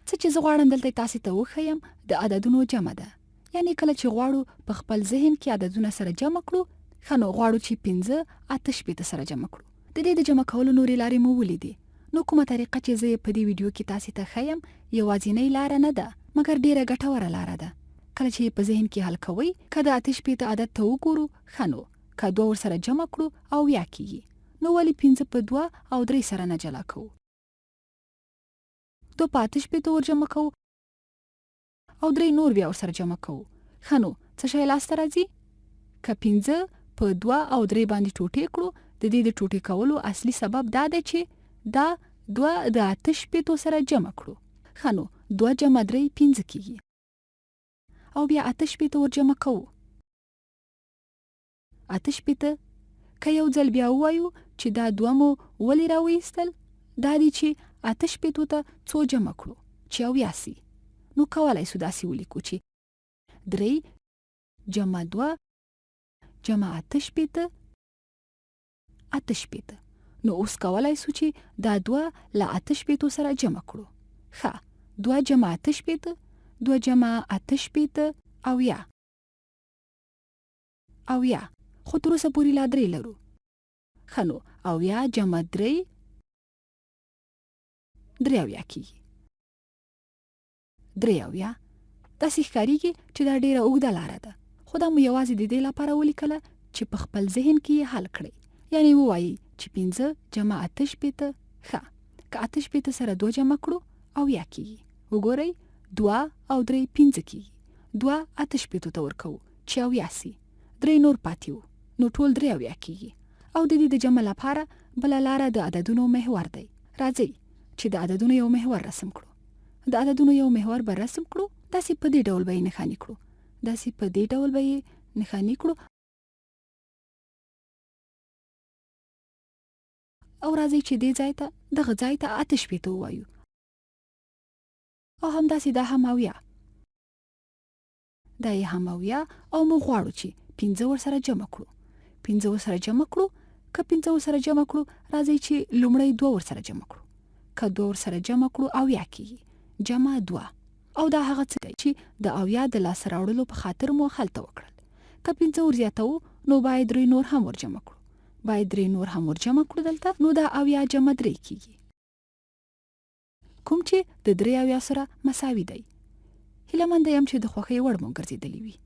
څه چې زه غواړم دلته یې تاسې ته وښیم د عددونو جمع ده. یعنې کله چې غواړو په خپل ذهن کې عددونه سره جمع کړو، ښه نو غواړو چې 5 68 سره جمع کړو. د دې د جمع کولو نورې لارې مو ولیدې. نو کومه طریقه چې زه یې په دې ویډیو کې تاسې ته ښیم یوازینۍ لاره نه ده، مګر ډېره ګټوره لاره ده. کله چې یې په ذهن کې حل کوئ، که د 68 عدد ته وګورو، ښه نو که دوه ورسره جمع کړو 70 کېږي. نو ولې 5 په دوه او درې سره نه جلا کوو؟ دوه په 68 ورجمع کوو او درې نور بیا ورسره جمع کوو. ښه نو څه شی لاسته راځي؟ که 5 په دوه او درې باندې ټوټې کړو، د دې د ټوټې کولو اصلي سبب دا دی چې دا دوه د 68 سره جمع کړو. ښه نو دوه جمع درې 5 کېږي او بیا 68 ورجمع کوو. 68. که یو ځل بیا ووایو چې دا دوه مو ولې راویستل، دا دي چې 68 ته څو جمع کړو چې 70 سي. نو کولای سو داسې ولیکو چې درې جمع دوه جمع 68 68. نو اوس کولای سو چې دا دوه له 68 سره جمع کړو. ښه، دوه جمع 68، دوه جمع 68 70. 70، خو تر اوسه پورې لا درې لرو. ښه نو 70 جمع درې 73 کېږي. 73. داسې ښکارېږي چې دا ډېره اوږده لاره ده، خو دا مو یوازې د دې لپاره ولیکله چې په خپل ذهن کې یې حل کړئ. یعنې ووایئ چې 5 جمع 68. ښه، که 68 سره دوه جمع کړو 70 کېږي. وګورئ، دوه او درې 5 کېږي. دوه 68 ته ورکوو چې 70 سي. درې نور پاتې وو، نو ټول 73 کېږي. او د دې د جمع لپاره بله لاره د عددونو محور دی. راځئ چې د عددونو یو محور رسم کړو. د عددونو یو محور به رسم کړو، داسې په دې ډول به یې نښاني کړو، داسې په دې ډول به یې نښاني کړو. او راځئ چې دې ځای ته، دغه ځای ته 68 ووایو، او همداسې دا هم 70، دا یې هم 70. او موږ غواړو چې 5 ورسره جمع کړو. 5 ورسره جمع کړو. که 5 ورسره جمع کړو، راځئ چې لومړی دوه ورسره جمع کړو. که دوه ورسره جمع کړو 70 کېږي، جمع دوه. او دا هغه څه دی چې د 70 د لاسه راوړلو په خاطر مو هلته وکړل. که 5 ورزیاتوو نو باید درې نور هم ورجمع کړو. باید درې نور هم ورجمع کړو دلته. نو دا 70 جمع درې کېږي، کوم چې د 73 سره مساوي دی. هیله منده یم چې د خوښۍ وړ مو ګرځېدلي وي.